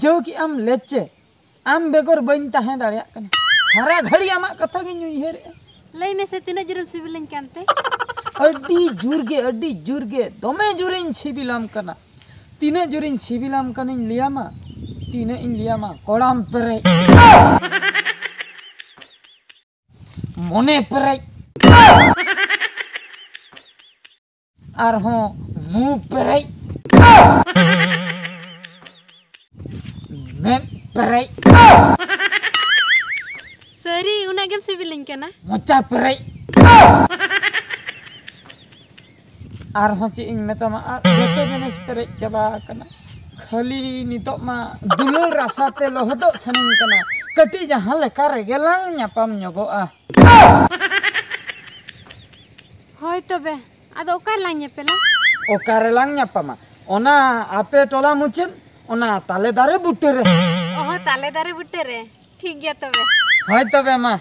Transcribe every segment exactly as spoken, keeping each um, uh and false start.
ᱵᱩᱡᱷᱟᱹᱣ ᱠᱮᱜ ᱟᱢ ᱞᱮᱪᱮ, ᱟᱢ ᱵᱮᱜᱚᱨ ᱵᱟᱹᱧ ᱛᱟᱦᱮᱸ ᱫᱟᱲᱮᱭᱟᱜ ᱠᱟᱱᱟ᱾ ᱥᱟᱨᱟ ᱜᱷᱟᱹᱲᱤ ᱟᱢᱟᱜ ᱠᱟᱛᱷᱟ ᱜᱤᱧ ᱩᱭᱦᱟᱹᱨᱮᱜᱼᱟ᱾ ᱞᱟᱹᱭ ᱢᱮᱥᱮ, ᱛᱤᱱᱟᱹᱜ ᱡᱳᱨᱮᱢ ᱥᱤᱵᱤᱞᱤᱧ ᱠᱟᱱᱛᱮ? ᱟᱹᱰᱤ ᱡᱳᱨ ᱜᱮ, ᱟᱹᱰᱤ ᱡᱳᱨ ᱜᱮ, ᱫᱚᱢᱮ ᱡᱳᱨᱤᱧ ᱥᱤᱵᱤᱞᱟᱢ ᱠᱟᱱᱟ᱾ ᱛᱤᱱᱟᱹᱜ ᱡᱳᱨᱤᱧ ᱥᱤᱵᱤᱞᱟᱢ ᱠᱟᱱᱟᱧ ᱞᱟᱹᱭᱟᱢᱟ? ᱛᱤᱱᱟᱹᱜ ᱤᱧ ᱞᱟᱹᱭᱟᱢᱟ? ᱠᱚᱲᱟᱢ ᱯᱮᱨᱮᱡ, ᱢᱚᱱᱮ ᱯᱮᱨᱮᱡ, ᱟᱨᱦᱚᱸ ᱢᱩ ᱯᱮᱨᱮᱡ, ᱢᱮᱫ ᱯᱮᱨᱮᱡ, ᱥᱟᱹᱨᱤ, ᱩᱱᱟᱹᱜ ᱜᱮᱢ ᱥᱤᱵᱤᱞᱤᱧ ᱠᱟᱱᱟ᱾ ᱢᱚᱪᱟ ᱯᱮᱨᱮᱡ᱾ ᱟᱨᱦᱚᱸ ᱪᱮᱫ ᱤᱧ ᱢᱮᱛᱟᱢᱟ, ᱟᱨ ᱡᱚᱛᱚ ᱡᱤᱱᱤᱥ ᱯᱮᱨᱮᱡ ᱪᱟᱵᱟ ᱟᱠᱟᱱᱟ᱾ ᱠᱷᱟᱹᱞᱤ ᱱᱤᱛᱚᱜ ᱢᱟ ᱫᱩᱞᱟᱹᱲ ᱨᱟᱥᱟ ᱛᱮ ᱞᱚᱦᱚᱫᱚᱜ ᱥᱟᱱᱟᱧ ᱠᱟᱱᱟ᱾ ᱠᱟᱹᱴᱤᱡ ᱡᱟᱦᱟᱸ ᱞᱮᱠᱟ ᱨᱮᱜᱮ ᱞᱟᱝ ᱧᱟᱯᱟᱢ ᱧᱚᱜᱚᱜᱼᱟ᱾ ᱦᱳᱭ ᱛᱚᱵᱮ, ᱟᱫᱚ ᱚᱠᱟ ᱨᱮᱞᱟᱝ ᱧᱮᱯᱮᱞᱟ? ᱚᱠᱟ ᱨᱮᱞᱟᱝ ᱧᱟᱯᱟᱢᱟ? ᱚᱱᱟ ᱟᱯᱮ ᱴᱚᱞᱟ ᱢᱩᱪᱟᱹᱫ, ᱚᱱᱟ ᱛᱟᱞᱮ ᱫᱟᱨᱮ ᱵᱩᱴᱟᱹ ᱨᱮ᱾ ᱚᱦᱚ, ᱛᱟᱞᱮ ᱫᱟᱨᱮ ᱵᱩᱴᱟᱹ ᱨᱮ᱾ ᱴᱷᱤᱠ ᱜᱮᱭᱟ ᱛᱚᱵᱮ᱾ ᱦᱳᱭ ᱛᱚᱵᱮ ᱢᱟ᱾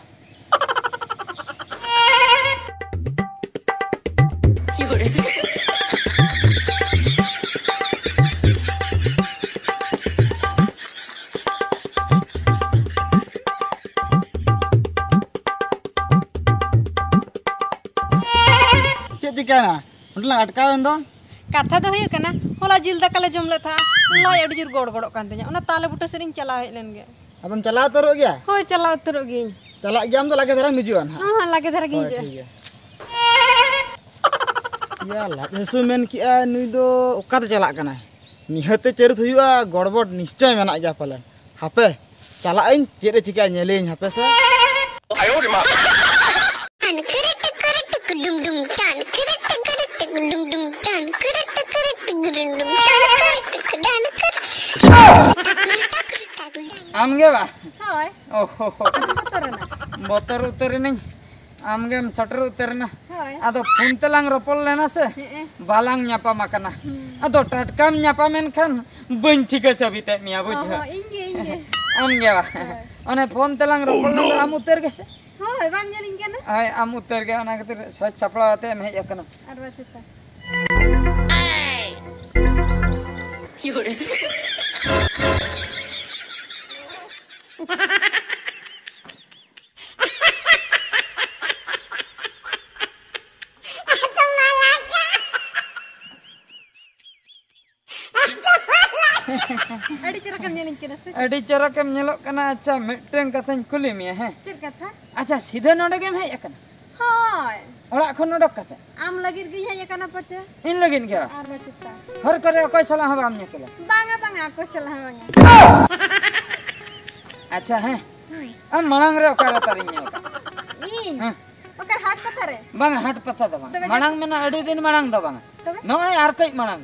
ᱪᱮᱫ ᱪᱤᱠᱟᱹᱭᱮᱱᱟ? ᱚᱸᱰᱮ ᱞᱟᱝ ᱟᱴᱠᱟᱣ ᱮᱱ ᱫᱚ᱾ ᱠᱟᱛᱷᱟ ᱫᱚ ᱦᱩᱭᱩᱜ ᱠᱟᱱᱟ, ᱦᱚᱞᱟ ᱡᱤᱞ ᱫᱟᱠᱟ ᱞᱮ ᱡᱚᱢ ᱞᱮᱫ ᱛᱟᱦᱮᱸᱜᱼᱟ, ᱞᱟᱡ ᱟᱹᱰᱤ ᱡᱳᱨ ᱜᱚᱲ ᱜᱚᱲᱚᱜ ᱠᱟᱱ ᱛᱤᱧᱟᱹ, ᱚᱱᱟ ᱛᱟᱞᱮ ᱵᱩᱴᱟᱹ ᱥᱮᱫ ᱤᱧ ᱪᱟᱞᱟᱣ ᱦᱮᱡ ᱞᱮᱱ ᱜᱮ᱾ ᱟᱫᱚᱢ ᱪᱟᱞᱟᱣ ᱩᱛᱟᱹᱨᱚᱜ ᱜᱮᱭᱟ? ᱦᱳᱭ, ᱪᱟᱞᱟᱣ ᱩᱛᱟᱹᱨᱚᱜ ᱜᱤᱭᱟᱹᱧ᱾ ᱪᱟᱞᱟᱜ ᱜᱮᱭᱟᱢ ᱫᱚ ᱞᱟᱜᱮ ᱫᱷᱟᱨᱟᱢ ᱦᱤᱡᱩᱜᱼᱟ ᱱᱟᱦᱟᱜ᱾ ᱦᱚᱸ, ᱦᱚᱸ, ᱞᱟᱜᱮ ᱫᱷᱟᱨᱟ ᱜᱤᱧ ᱦᱳᱭ, ᱦᱤᱡᱩᱜᱼᱟ᱾ ᱴᱷᱤᱠ ᱜᱮᱭᱟ᱾ ᱭᱟ, ᱞᱟᱡ ᱦᱟᱹᱥᱩ ᱢᱮᱱ ᱠᱮᱜᱼᱟ, ᱱᱩᱭ ᱫᱚ ᱚᱠᱟᱛᱮ ᱪᱟᱞᱟᱜ ᱠᱟᱱᱟᱭ? ᱱᱤᱦᱟᱹᱛ ᱛᱮ ᱪᱟᱹᱨᱩᱛ ᱦᱩᱭᱩᱜᱼᱟ, ᱜᱚᱲᱵᱚᱲ ᱱᱤᱥᱪᱚᱭ ᱢᱮᱱᱟᱜ ᱜᱮᱭᱟ ᱯᱟᱞᱮᱱ᱾ ᱦᱟᱯᱮ, ᱪᱟᱞᱟᱜ ᱟᱹᱧ, ᱪᱮᱫ ᱮ ᱪᱤᱠᱟᱹᱭᱟ ᱧᱮᱞᱮᱭᱟᱹᱧ ᱦᱟᱯᱮ ᱥᱮ᱾ ᱴᱟᱱ ᱠᱤᱨᱤ ᱴᱤᱠᱤᱨᱤ ᱴᱤᱠᱤ ᱰᱩᱢ ᱰᱩᱢ, ᱴᱟᱱ ᱠᱤᱨᱤ ᱴᱤᱠᱤᱨᱤ ᱴᱤᱠᱤ ᱰᱩᱢ ᱰᱩᱢ, ᱴᱟᱱ ᱠᱤᱨᱤ ᱴᱤᱠᱤᱨᱤ ᱴᱤᱠᱤ ᱰᱩᱢ ᱰᱩᱢ, ᱴᱟᱱ ᱠᱤᱨᱤ ᱴᱤᱠᱤ ᱰᱟᱱ ᱠᱤᱨᱤ᱾ ᱟᱢ ᱜᱮ ᱵᱟ? ᱦᱳᱭ᱾ ᱚᱦᱚ᱾ ᱟᱫᱚ ᱵᱚᱛᱚᱨ ᱮᱱᱟ᱾ ᱵᱚᱛᱚᱨ ᱩᱛᱟᱹᱨ ᱮᱱᱟᱹᱧ᱾ ᱟᱢ ᱜᱮᱢ ᱥᱮᱴᱮᱨ ᱩᱛᱟᱹᱨ ᱮᱱᱟ᱾ ᱦᱳᱭ᱾ ᱟᱫᱚ ᱯᱷᱳᱱ ᱛᱮᱞᱟᱝ ᱨᱚᱯᱚᱲ ᱞᱮᱱᱟ ᱥᱮ? ᱦᱮᱸ᱾ ᱵᱟᱞᱟᱝ ᱧᱟᱯᱟᱢ ᱟᱠᱟᱱᱟ᱾ ᱦᱩᱸ᱾ ᱟᱫᱚ ᱴᱟᱴᱠᱟᱢ ᱧᱟᱯᱟᱢ ᱮᱱ ᱠᱷᱟᱱ ᱵᱟᱹᱧ ᱴᱷᱤᱠᱟᱹ ᱪᱟᱹᱵᱤ ᱛᱮᱫ ᱢᱮᱭᱟ, ᱵᱩᱡᱷᱟᱹᱣ? ᱚᱦᱚ, ᱤᱧ ᱜᱮ, ᱤᱧ ᱜᱮ᱾ ᱟᱢ ᱜᱮ ᱵᱟ? ᱦᱳᱭ᱾ ᱚᱱᱮ ᱯᱷᱳᱱ ᱛᱮᱞᱟᱝ ᱨᱚᱯᱚᱲ ᱞᱮᱱᱟ, ᱟᱢ ᱩᱛᱟᱹᱨ ᱜᱮ ᱥᱮ? ᱦᱳᱭ, ᱵᱟᱢ ᱧᱮᱞᱤᱧ ᱠᱟᱱᱟ? ᱦᱳᱭ, ᱟᱢ ᱩᱛᱟᱹᱨ ᱜᱮ, ᱚᱱᱟ ᱠᱷᱟᱹᱛᱤᱨ ᱥᱟᱡᱽ ᱥᱟᱯᱲᱟᱣ ᱟᱛᱮ ᱮᱢ ᱦᱮᱡ ᱟᱠᱟᱱᱟ᱾ ᱟᱨ ᱵᱟᱪᱮᱛᱟ᱾ ᱟᱹᱰᱤ ᱪᱮᱦᱨᱟ ᱠᱟᱢ ᱧᱮᱞᱤᱧ ᱠᱟᱱᱟ ᱥᱮ ᱪᱮᱫ? ᱟᱹᱰᱤ ᱪᱮᱦᱨᱟ ᱠᱟᱢ ᱧᱮᱞᱚᱜ ᱠᱟᱱᱟ᱾ ᱟᱪᱪᱷᱟ, ᱢᱤᱫᱴᱟᱝ ᱠᱟᱛᱷᱟᱧ ᱠᱩᱞᱤ ᱢᱮᱭᱟ, ᱦᱮᱸ? ᱪᱮᱫ ᱠᱟᱛᱷᱟ? ᱟᱪᱪᱷᱟ, ᱥᱤᱫᱷᱟᱹ ᱱᱚᱰᱮ ᱜᱮᱢ ᱦᱮᱡ ᱟᱠᱟᱱᱟ? ᱦᱳᱭ᱾ ᱚᱲᱟᱜ ᱠᱷᱚᱱ ᱚᱰᱚᱠ ᱠᱟᱛᱮ? ᱟᱢ ᱞᱟᱹᱜᱤᱫ ᱜᱤᱧ ᱦᱮᱡ ᱟᱠᱟᱱᱟ ᱯᱟᱪᱮ᱾ ᱤᱧ ᱞᱟᱹᱜᱤᱫ ᱜᱮ? ᱟᱨ ᱵᱟᱪᱮᱛᱟ᱾ ᱦᱚᱨ ᱠᱚᱨᱮ ᱚᱠᱚᱭ ᱥᱟᱞᱟᱜ ᱦᱚᱸ ᱵᱟᱢ ᱧᱮᱯᱮᱞᱟ? ᱵᱟᱝᱟ, ᱵᱟᱝᱟ, ᱚᱠᱚᱭ ᱥᱟᱞᱟᱜ ᱦᱚᱸ ᱵᱟᱝᱟ᱾ ᱟᱪᱪᱷᱟ, ᱦᱮᱸ᱾ ᱦᱩᱸ᱾ ᱟᱢ ᱢᱟᱲᱟᱝ ᱨᱮ ᱚᱠᱟ ᱨᱮ ᱛᱟᱨᱤᱧ ᱧᱮᱞ ᱠᱟᱜ? ᱤᱧ? ᱦᱮᱸ᱾ ᱚᱠᱟ ᱦᱟᱴ ᱯᱟᱛᱟ ᱨᱮ? ᱵᱟᱝᱟ, ᱦᱟᱴ ᱯᱟᱛᱟ ᱫᱚ ᱵᱟᱝ᱾ ᱛᱚᱵᱮ ᱢᱟᱲᱟᱝ ᱡᱟᱛ- ᱢᱮᱱᱟ, ᱟᱹᱰᱤ ᱫᱤᱱ ᱢᱟᱲᱟᱝ ᱫᱚ ᱵᱟᱝᱟ᱾ ᱛᱚᱵᱮ? ᱱᱚᱜᱼᱚᱭ ᱟᱨ ᱠᱟᱹᱡ ᱢᱟᱲᱟᱝ᱾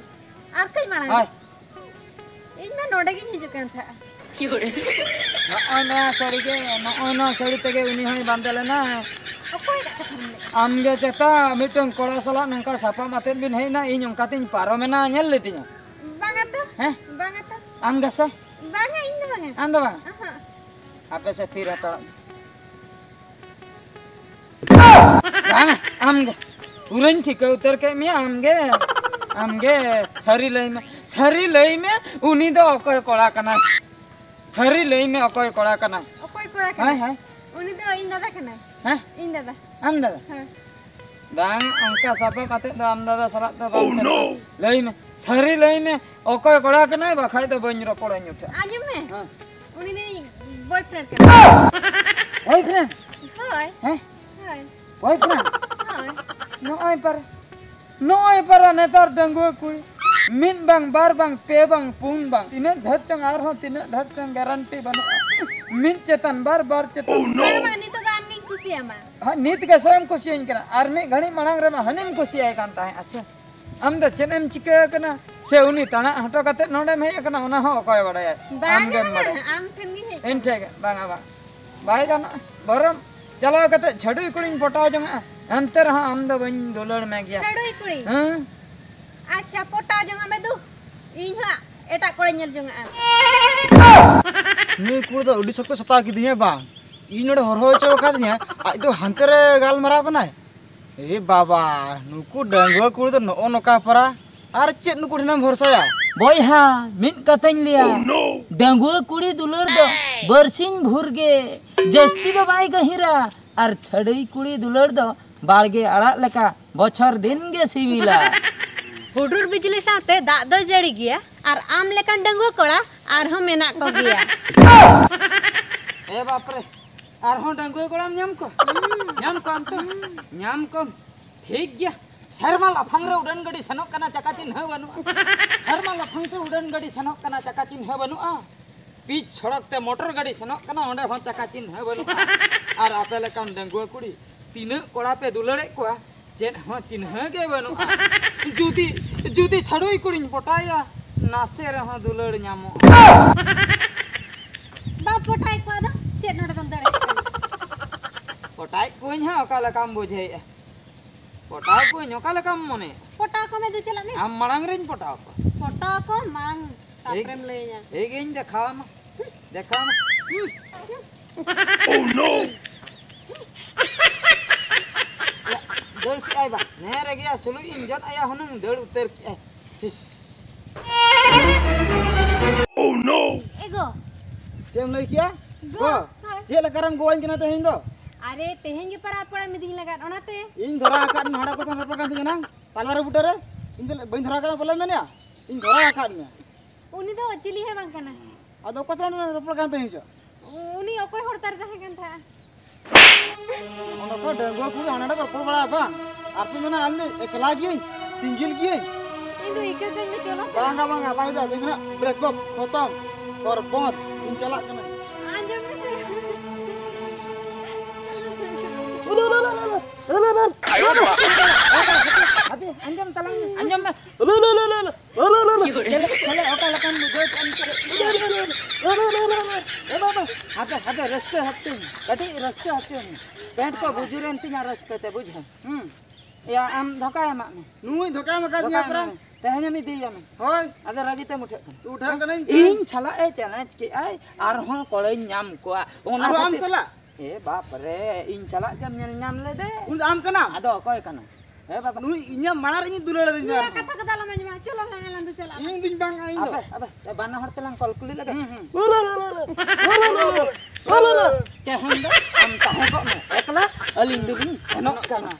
ᱟᱨ ᱠᱟᱹᱡ ᱢᱟᱲᱟᱝ? ᱦᱳᱭ᱾ ᱤᱧ ᱢᱟ ᱱᱚᱰᱮ ᱜᱤᱧ ᱦᱤᱡᱩᱜ ᱠᱟᱱ ᱛᱟᱦᱮᱸᱜᱼᱟ᱾ ᱱᱚᱜᱼᱚᱭ ᱱᱚᱣᱟ ᱥᱟᱹᱲᱤ ᱜᱮ, ᱱᱚᱜᱼᱚᱭ ᱱᱚᱣᱟ ᱥᱟᱹᱲᱤ ᱛᱮᱜᱮ ᱩᱱᱤ ᱦᱚᱸᱭ ᱵᱟᱸᱫᱮ ᱞᱮᱱᱟ᱾ ᱚᱠᱚᱭᱟᱜ ᱠᱟᱛᱷᱟᱢ ᱞᱟᱹᱭᱮᱫᱼᱟ? ᱟᱢ ᱜᱮ ᱪᱮᱛᱟ ᱢᱤᱫᱴᱟᱝ ᱠᱚᱲᱟ ᱥᱟᱞᱟᱜ ᱱᱚᱝᱠᱟ ᱥᱟᱯᱟᱢ ᱟᱛᱮᱫ ᱵᱤᱱ ᱦᱮᱡ ᱮᱱᱟ, ᱤᱧ ᱚᱱᱠᱟᱛᱤᱧ ᱯᱟᱨᱚᱢᱮᱱᱟ, ᱧᱮᱞ ᱞᱮᱫᱤᱧᱟ᱾ ᱵᱟᱝᱟ ᱛᱚ᱾ ᱦᱮᱸ? ᱵᱟᱝᱟ ᱛᱚ᱾ ᱟᱢ ᱜᱮᱥᱮ? ᱵᱟᱝᱟ, ᱤᱧ ᱫᱚ ᱵᱟᱝᱟ᱾ ᱟᱢ ᱫᱚ ᱵᱟᱝᱟ? ᱚᱦᱚᱸᱜ᱾ ᱟᱯᱮ ᱥᱮ ᱛᱤᱨ ᱦᱟᱛᱟᱲᱚᱜ ᱢᱮ᱾ ᱵᱟᱝᱟ, ᱟᱢ ᱜᱮ᱾ ᱯᱩᱨᱟᱹᱧ ᱴᱷᱤᱠᱟᱹ ᱩᱛᱟᱹᱨ ᱠᱮᱫ ᱢᱮᱭᱟ, ᱟᱢ ᱜᱮ᱾ ᱟᱢ ᱜᱮ᱾ ᱥᱟᱹᱨᱤ ᱞᱟᱹᱭ ᱢᱮ᱾ ᱥᱟᱹᱨᱤ ᱞᱟᱹᱭ ᱢᱮ, ᱩᱱᱤ ᱫᱚ ᱚᱠᱚᱭ ᱠᱚᱲᱟ ᱠᱟᱱᱟᱭ? ᱥᱟᱹᱨᱤ ᱞᱟᱹᱭ ᱢᱮ, ᱚᱠᱚᱭ ᱠᱚᱲᱟ ᱠᱟᱱᱟᱭ? ᱚᱠᱚᱭ ᱠᱚᱲᱟ ᱠᱟᱱᱟᱭ? ᱦᱮᱸ, ᱦᱮᱸ᱾ ᱩᱱᱤ ᱫᱚ ᱤᱧ ᱫᱟᱫᱟ ᱠᱟᱱᱟᱭ᱾ ᱦᱮᱸ? ᱤᱧ ᱫᱟᱫᱟ᱾ ᱟᱢ ᱫᱟᱫᱟ? ᱦᱮᱸ᱾ ᱵᱟᱝ, ᱚᱱᱠᱟ ᱥᱟᱯᱟᱵ ᱟᱛᱮᱫ ᱫᱚ ᱟᱢ ᱫᱟᱫᱟ ᱥᱟᱞᱟᱜ ᱫᱚ ᱵᱟᱢ ᱥᱮᱱᱚᱜᱼᱟ᱾ ᱞᱟᱹᱭ ᱢᱮ, ᱥᱟᱹᱨᱤ ᱞᱟᱹᱭ ᱢᱮ, ᱚᱠᱚᱭ ᱠᱚᱲᱟ ᱠᱟᱱᱟᱭ, ᱵᱟᱠᱷᱟᱡ ᱫᱚ ᱵᱟᱹᱧ ᱨᱚᱯᱚᱲᱟᱹᱧ ᱩᱱᱤ ᱴᱷᱮᱱ᱾ ᱟᱸᱡᱚᱢ ᱢᱮ᱾ ᱦᱮᱸ᱾ ᱩᱱᱤ ᱫᱚ ᱤᱧ boyfriend ᱠᱟᱱᱟᱭ᱾ Boyfriend? ᱦᱳᱭ᱾ ᱦᱮᱸ? ᱦᱳᱭ᱾ Boyfriend? ᱦᱳᱭ᱾ ᱱᱚᱜᱼᱚᱭ ᱯᱟᱨᱟ, ᱱᱚᱜᱼᱚᱭ ᱯᱟᱨᱟ ᱱᱮᱛᱟᱨ ᱰᱟᱺᱜᱩᱣᱟᱹ ᱠᱩᱲᱤ᱾ ᱢᱤᱫ ᱵᱟᱝ, ᱵᱟᱨ ᱵᱟᱝ, ᱯᱮ ᱵᱟᱝ, ᱯᱩᱱ ᱵᱟᱝ, ᱛᱤᱱᱟᱹᱜ ᱰᱷᱮᱨ ᱪᱚᱝ, ᱟᱨᱦᱚᱸ ᱛᱤᱱᱟᱹᱜ ᱰᱷᱮᱨ ᱪᱚᱝ, guarantee ᱵᱟᱹᱱᱩᱜᱼᱟ᱾ ᱢᱤᱫ ᱪᱮᱛᱟᱱ ᱵᱟᱨ, ᱵᱟᱨ ᱪᱮᱛᱟᱱ ᱯᱮ᱾ ᱵᱟᱝ, ᱵᱟᱝ, ᱱᱤᱛᱚᱜ ᱫᱚ ᱟᱢ ᱜᱤᱧ ᱠᱩᱥᱤᱭᱟᱢᱟ᱾ ᱦᱮᱸ, ᱱᱤᱛ ᱜᱮ ᱥᱮ ᱮᱢ ᱠᱩᱥᱤᱭᱟᱹᱧ ᱠᱟᱱᱟ, ᱟᱨ ᱢᱤᱫ ᱜᱷᱟᱹᱲᱤᱡ ᱢᱟᱲᱟᱝ ᱨᱮᱢᱟ ᱦᱟᱹᱱᱤᱢ ᱠᱩᱥᱤᱭᱟᱭ ᱠᱟᱱ ᱛᱟᱦᱮᱸᱫ᱾ ᱟᱪᱪᱷᱟ, ᱟᱢ ᱫᱚ ᱪᱮᱫ ᱮᱢ ᱪᱤᱠᱟᱹ ᱟᱠᱟᱱᱟ? ᱥᱮ ᱩᱱᱤ ᱛᱟᱬᱟᱜ ᱦᱚᱴᱚ ᱠᱟᱛᱮ ᱱᱚᱰᱮᱢ ᱦᱮᱡ ᱟᱠᱟᱱᱟ, ᱚᱱᱟ ᱦᱚᱸ ᱚᱠᱚᱭ ᱵᱟᱲᱟᱭᱟ? ᱵᱟᱝᱟ, ᱟᱢ ᱜᱮᱢ ᱵᱟᱲᱟᱭᱟ᱾ ᱵᱟᱝᱟ, ᱟᱢ ᱴᱷᱮᱱ ᱜᱤᱧ ᱦᱮᱡ ᱤᱧ ᱟᱠᱟᱱᱟ᱾ ᱴᱷᱮᱱ ᱜᱮ? ᱵᱟᱝᱟ, ᱵᱟᱝ, ᱵᱟᱭ ᱜᱟᱱᱚᱜᱼᱟ᱾ ᱵᱚᱨᱚᱢ ᱪᱟᱞᱟᱣ ᱠᱟᱛᱮ ᱪᱷᱟᱹᱰᱩᱭ ᱠᱩᱲᱤᱧ ᱯᱚᱴᱟᱣ ᱡᱚᱝᱟᱜᱼᱟ, ᱮᱱᱛᱮ ᱨᱮᱦᱚᱸ ᱟᱢ ᱫᱚ ᱵᱟᱹᱧ ᱫᱩᱞᱟᱹᱲ ᱢᱮ ᱜᱮᱭᱟ᱾ ᱪᱷᱟᱹᱰᱩᱭ ᱠᱩᱲᱤ? ᱦᱮᱸ᱾ ᱟᱪᱪᱷᱟ, ᱯᱚᱴᱟᱣ ᱡᱚᱝᱟᱜ ᱢᱮ ᱫᱩ, ᱤᱧ ᱦᱚᱸ ᱮᱴᱟᱜ ᱠᱚᱲᱟᱧ ᱧᱮᱞ ᱡᱚᱝᱟᱜᱼᱟ᱾ ᱱᱩᱭ ᱠᱩᱲᱤ ᱫᱚ ᱟᱹᱰᱤ ᱥᱚᱠᱛᱚ ᱥᱟᱛᱟᱣ ᱠᱤᱫᱤᱧᱟ ᱵᱟᱝ, ᱤᱧ ᱱᱚᱰᱮ ᱦᱚᱨᱦᱚ ᱦᱚᱪᱚ ᱟᱠᱟᱫᱤᱧᱟ, ᱟᱡ ᱫᱚ ᱦᱟᱱᱛᱮ ᱨᱮ ᱜᱟᱞᱢᱟᱨᱟᱣ ᱠᱟᱱᱟᱭ᱾ ᱮ ᱵᱟᱵᱟ, ᱱᱩᱠᱩ ᱰᱟᱺᱜᱩᱣᱟᱹ ᱠᱩᱲᱤ ᱫᱚ ᱱᱚᱜᱼᱚ ᱱᱚᱝᱠᱟ ᱯᱟᱨᱟ᱾ ᱟᱨ ᱪᱮᱫ ᱱᱩᱠᱩ ᱴᱷᱮᱱᱮᱢ ᱵᱷᱚᱨᱥᱟᱭᱟ? ᱵᱚᱭᱦᱟ, ᱢᱤᱫ ᱠᱟᱛᱷᱟᱧ ᱞᱟᱹᱭᱟ, ᱰᱟᱺᱜᱩᱣᱟᱹ ᱠᱩᱲᱤ ᱫᱩᱞᱟᱹᱲ ᱫᱚ ᱵᱟᱨᱥᱤᱧ ᱵᱷᱳᱨ ᱜᱮ, ᱡᱟᱹᱥᱛᱤ ᱫᱚ ᱵᱟᱭ ᱜᱟᱹᱦᱤᱨᱟ᱾ ᱟᱨ ᱪᱷᱟᱹᱰᱣᱤ ᱠᱩᱲᱤ ᱫᱩᱞᱟᱹᱲ ᱫᱚ ᱵᱟᱲᱜᱮ ᱟᱲᱟᱜ ᱞᱮᱠᱟ, ᱵᱚᱪᱷᱚᱨ ᱫᱤᱱ ᱜᱮ ᱥᱤᱵᱤᱞᱟ᱾ ᱦᱩᱰᱩᱨ ᱵᱤᱡᱽᱞᱤ ᱥᱟᱶᱛᱮ ᱫᱟᱜ ᱫᱚᱭ ᱡᱟᱹᱲᱤ ᱜᱮᱭᱟ, ᱟᱨ ᱟᱢ ᱞᱮᱠᱟᱱ ᱰᱟᱺᱜᱩᱣᱟᱹ ᱠᱚᱲᱟ ᱟᱨᱦᱚᱸ ᱢᱮᱱᱟᱜ ᱠᱚᱜᱮᱭᱟ᱾ ᱮ ᱵᱟᱯᱨᱮ, ᱟᱨᱦᱚᱸ ᱰᱟᱺᱜᱩᱣᱟᱹ ᱠᱚᱲᱟᱢ ᱧᱟᱢ ᱠᱚᱣᱟ? ᱧᱟᱢ ᱠᱚᱣᱟᱢ ᱛᱚ? ᱧᱟᱢ ᱠᱚᱢ᱾ ᱴᱷᱤᱠ ᱜᱮᱭᱟ, ᱥᱮᱨᱢᱟ ᱞᱟᱯᱷᱟᱝ ᱨᱮ ᱩᱰᱟᱹᱱ ᱜᱟᱹᱰᱤ ᱥᱮᱱᱚᱜ ᱠᱟᱱᱟ, ᱪᱟᱠᱟ ᱪᱤᱱᱦᱟᱹ ᱵᱟᱹᱱᱩᱜᱼᱟ᱾ ᱥᱮᱨᱢᱟ ᱞᱟᱯᱷᱟᱝ ᱛᱮ ᱩᱰᱟᱹᱱ ᱜᱟᱹᱰᱤ ᱥᱮᱱᱚᱜ ᱠᱟᱱᱟ, ᱪᱟᱠᱟ ᱪᱤᱱᱦᱟᱹ ᱵᱟᱹᱱᱩᱜᱼᱟ᱾ ᱯᱤᱪ ᱥᱚᱲᱚᱠ ᱛᱮ ᱢᱚᱴᱚᱨ ᱜᱟᱹᱰᱤ ᱥᱮᱱᱚᱜ ᱠᱟᱱᱟ, ᱚᱸᱰᱮ ᱦᱚᱸ ᱪᱟᱠᱟ ᱪᱤᱱᱦᱟᱹ ᱵᱟᱹᱱᱩᱜᱼᱟ᱾ ᱟᱨ ᱟᱯᱮ ᱞᱮᱠᱟᱱ ᱰᱟᱺᱜᱩᱣᱟᱹ ᱠᱩᱲᱤ ᱛᱤᱱᱟᱹᱜ ᱠᱚᱲᱟ ᱯᱮ ᱫᱩᱞᱟᱹᱲᱮᱫ ᱠᱚᱣᱟ, ᱪᱮᱫ ᱦᱚᱸ ᱪᱤᱱᱦᱟᱹ ᱜᱮ ᱵᱟᱹᱱᱩᱜᱼᱟ᱾ ᱡᱩᱫᱤ, ᱡᱩᱫᱤ ᱪᱷᱟᱹᱰᱩᱭ ᱠᱩᱲᱤᱧ ᱯᱚᱴᱟᱭᱟ, ᱱᱟᱥᱮ ᱨᱮᱦᱚᱸ ᱫᱩᱞᱟᱹᱲ ᱧᱟᱢᱚᱜᱼᱟ᱾ ᱵᱟᱢ ᱯᱚᱴᱟᱭᱮᱫ ᱠᱚᱣᱟ ᱫᱚ ᱪᱮᱫ ᱱᱚᱰᱮ ᱫᱚᱢ ᱫᱟᱹᱲᱮᱫ ᱠᱟᱱᱟ? ᱯᱚᱴᱟᱭᱮᱫ ᱠᱚᱣᱟᱹᱧ ᱦᱟᱸᱜ, ᱚᱠᱟ ᱞᱮᱠᱟᱢ ᱵᱩᱡᱷᱟᱹᱣᱮᱫᱼᱟ? ᱯᱚᱴᱟᱣ ᱠᱚᱣᱟᱹᱧ, ᱚᱠᱟ ᱞᱮᱠᱟᱢ ᱢᱚᱱᱮᱭᱟ? ᱯᱚᱴᱟᱣ ᱠᱚᱢᱮ, ᱫᱩ ᱪᱟᱞᱟᱜ ᱢᱮ᱾ ᱟᱢ ᱢᱟᱲᱟᱝ ᱨᱤᱧ ᱯᱚᱴᱟᱣ ᱠᱚᱣᱟ᱾ ᱯᱚᱴᱟᱣ ᱠᱚ ᱢᱟᱲᱟᱝ, ᱛᱟᱯᱚᱨᱮᱢ ᱞᱟᱹᱭᱟᱹᱧᱟ᱾ ᱴᱷᱤᱠ ᱜᱮᱧ ᱫᱮᱠᱷᱟᱣᱟᱢᱟ, ᱫᱮᱠᱷᱟᱣᱟᱢᱟ᱾ ᱦᱩᱸ᱾ Oh no! ᱭᱟ, ᱫᱟᱹᱲ ᱠᱮᱜᱼᱟᱭ ᱵᱟ, ᱱᱮ ᱨᱮᱜᱮ ᱥᱩᱞᱩᱡ ᱤᱧ ᱡᱚᱫ ᱟᱭᱟ ᱦᱩᱱᱟᱹᱝ, ᱫᱟᱹᱲ ᱩᱛᱟᱹᱨ ᱠᱮᱜᱼᱟᱭ᱾ ᱦᱤᱥ᱾ Oh no! ᱮᱜᱳ᱾ ᱪᱮᱫ ᱮᱢ ᱞᱟᱹᱭ ᱠᱮᱜᱼᱟ? ᱜᱳ᱾ ᱜᱳ? ᱦᱳᱭ᱾ ᱪᱮᱫ ᱞᱮᱠᱟᱨᱮᱢ ᱜᱳᱣᱟᱹᱧ ᱠᱟᱱᱟ ᱛᱮᱦᱮᱧ ᱫᱚ? ᱟᱨᱮ, ᱛᱮᱦᱮᱧ ᱜᱮ ᱯᱟᱨᱟ ᱯᱚᱲᱟ ᱢᱤᱫᱤᱧ ᱞᱟᱜᱟᱫ, ᱚᱱᱟᱛᱮ᱾ ᱤᱧ ᱫᱷᱚᱨᱟ ᱟᱠᱟᱫ ᱢᱮ, ᱦᱟᱸᱰᱮ ᱠᱚᱛᱮᱢ ᱨᱚᱯᱚᱲ ᱠᱟᱱ ᱛᱤᱧᱟ ᱱᱟᱝ, ᱛᱟᱞᱟ ᱨᱮ ᱵᱩᱴᱟᱹ ᱨᱮ᱾ ᱤᱧ ᱫᱚ ᱵᱟᱹᱧ ᱫᱷᱚᱨᱟ ᱟᱠᱟᱫ ᱢᱮ ᱵᱚᱞᱮ ᱢᱮᱱᱮᱜᱼᱟ? ᱤᱧ ᱫᱷᱚᱨᱟ ᱟᱠᱟᱫ ᱢᱮᱭᱟ᱾ ᱩᱱᱤ ᱫᱚ ᱪᱤᱞᱤ ᱦᱚᱸ ᱵᱟᱝ ᱠᱟᱱᱟ᱾ ᱟᱫᱚ ᱚᱠᱚᱭ ᱥᱟᱞᱟᱜ ᱮᱢ ᱨᱚᱯᱚᱲ ᱠᱟᱱ ᱛᱟᱦᱮᱸ ᱪᱚ? ᱩᱱᱤ ᱚᱠᱚᱭ ᱦᱚᱲ ᱛᱟᱨ ᱛᱟᱦᱮᱸ ᱠᱟᱱ ᱛᱟᱦᱮᱸᱜᱼᱟ? ᱚᱱᱟ ᱠᱚ ᱰᱟᱺᱜᱩᱣᱟᱹ ᱠᱩᱲᱤ ᱦᱟᱱᱟ ᱱᱟᱰᱮ ᱠᱚ ᱨᱚᱯᱚᱲ ᱵᱟᱲᱟᱭᱟ ᱵᱟᱝ? ᱟᱨ ᱯᱮ ᱢᱮᱱᱟ ᱟᱹᱞᱤᱧ ᱫᱚ ᱮᱠᱞᱟ ᱜᱤᱭᱟᱹᱧ, ᱥᱤᱝᱜᱮᱞ ᱜᱤᱭᱟᱹᱧ᱾ ᱤᱧ ᱫᱚ ᱤᱠᱟᱹ ᱠᱟᱹᱧ ᱢᱮ, ᱪᱚᱞᱚ ᱥᱮ᱾ ᱵᱟᱝᱟ, ᱵᱟᱝᱟ, ᱵᱟᱭ ᱫᱟ, ᱫᱮᱠᱷ ᱱᱟ, break up, ᱠᱷᱚᱛᱚᱢ, ᱵᱚᱨᱵᱚᱫ, ᱤᱧ ᱪᱟᱞᱟᱜ ᱠᱟᱱᱟ᱾ ᱟᱸᱡᱚᱢ ᱢᱮᱥᱮ᱾ ᱦᱟᱯᱮ, ᱟᱸᱡᱚᱢ ᱛᱟᱞᱟᱝ ᱢᱮ, ᱟᱸᱡᱚᱢ ᱢᱮ᱾ ᱪᱮᱫ ᱞᱮᱠᱟ ᱠᱷᱟᱹᱞᱤ ᱚᱠᱟ ᱞᱮᱠᱟᱢ ᱵᱩᱡᱷᱟᱹᱣ ᱠᱮᱫᱼᱟ ᱱᱤᱛᱚᱜ? ᱮ ᱵᱟᱵᱟ, ᱦᱟᱯᱮ, ᱦᱟᱯᱮ, ᱨᱟᱹᱥᱠᱟᱹ ᱦᱚᱪᱚᱧ ᱢᱮ, ᱠᱟᱹᱴᱤᱡ ᱨᱟᱹᱥᱠᱟᱹ ᱦᱚᱪᱚᱧ ᱢᱮ᱾ ᱯᱮᱱᱴ ᱠᱚ ᱵᱩᱡᱩᱨᱮᱱ ᱛᱤᱧᱟ ᱨᱟᱹᱥᱠᱟᱹ ᱛᱮ, ᱵᱩᱡᱷᱟᱹᱣ᱾ ᱦᱩᱸ᱾ ᱮᱭᱟ, ᱟᱢ ᱫᱷᱳᱠᱟᱭ ᱮᱢᱟᱜ ᱢᱮ᱾ ᱱᱩᱭ ᱫᱷᱳᱠᱟᱭ ᱮᱢ ᱟᱠᱟᱫᱤᱧᱟ ᱫᱷᱳᱠᱟᱭ ᱯᱨᱟ᱾ ᱮᱢᱟᱜ ᱢᱮ᱾ ᱛᱮᱦᱮᱧ ᱩᱱᱤ ᱤᱫᱤᱭᱮᱭᱟ ᱢᱮ᱾ ᱦᱳᱭ᱾ ᱟᱫᱚ ᱨᱟᱹᱜᱤ ᱛᱮᱢ ᱩᱴᱷᱟᱹᱜ ᱠᱟᱱᱟ᱾ ᱩᱴᱷᱟᱹᱜ ᱠᱟᱹᱱᱟᱹᱧ᱾ ᱤᱧ ᱥᱟᱞᱟᱜ ᱮ challenge ᱠᱮᱜᱼᱟᱭ, ᱟᱨᱦᱚᱸ ᱠᱚᱲᱟᱧ ᱧᱟᱢ ᱠᱚᱣᱟ᱾ ᱚᱱᱟ ᱟᱨᱦᱚᱸ ᱟᱢ ᱠᱷᱟᱹᱛᱤᱨ ᱥᱟᱞᱟᱜ? ᱮ ᱵᱟᱯ ᱨᱮ, ᱤᱧ ᱥᱟᱞᱟᱜ ᱜᱮᱢ ᱧᱮᱞ ᱧᱟᱢ ᱞᱮᱫᱮ᱾ ᱩᱱᱤ ᱫᱚ ᱟᱢ ᱠᱟᱱᱟᱢ? ᱟᱫᱚ ᱚᱠᱚᱭ ᱠᱟᱱᱟᱢ? ᱦᱮᱸ ᱵᱟᱵᱟ᱾ ᱱᱩᱭ ᱤᱧᱟᱹᱜ ᱢᱟᱲᱟᱝ ᱨᱮ ᱤᱧ ᱫᱩᱞᱟᱹᱲ ᱟᱹᱫᱤᱧᱟ᱾ ᱱᱤᱭᱟᱹ ᱠᱟᱛᱷᱟ ᱠᱚᱫᱚ ᱟᱞᱚᱢ ᱟᱸᱡᱚᱢᱟ᱾ ᱪᱚᱞᱚ ᱞᱟᱝ ᱟᱞᱟᱝ ᱫᱚ ᱪᱟᱞᱟᱜ ᱟᱞᱟᱝ᱾ ᱤᱧ ᱫᱩᱧ ᱵᱟᱝ ᱟ, ᱤᱧ ᱫᱚ᱾ ᱟᱯᱮ, ᱟᱯᱮ, ᱵᱟᱱᱟ ᱦᱚᱲ ᱛᱮᱞᱟᱝ ᱠᱚᱞ ᱠᱩᱞᱤ ᱞᱮᱜᱮ᱾ ᱦᱩᱸ, ᱦᱩᱸ᱾ ᱛᱟᱦᱮᱱ ᱫᱚ ᱟᱢ ᱛᱟᱦᱮᱸ ᱠᱚᱜ ᱢᱮ ᱮᱠᱞᱟ, ᱟᱹᱞᱤᱧ ᱫᱚᱞᱤᱧ ᱥᱮᱱᱚᱜ ᱠᱟᱱᱟ᱾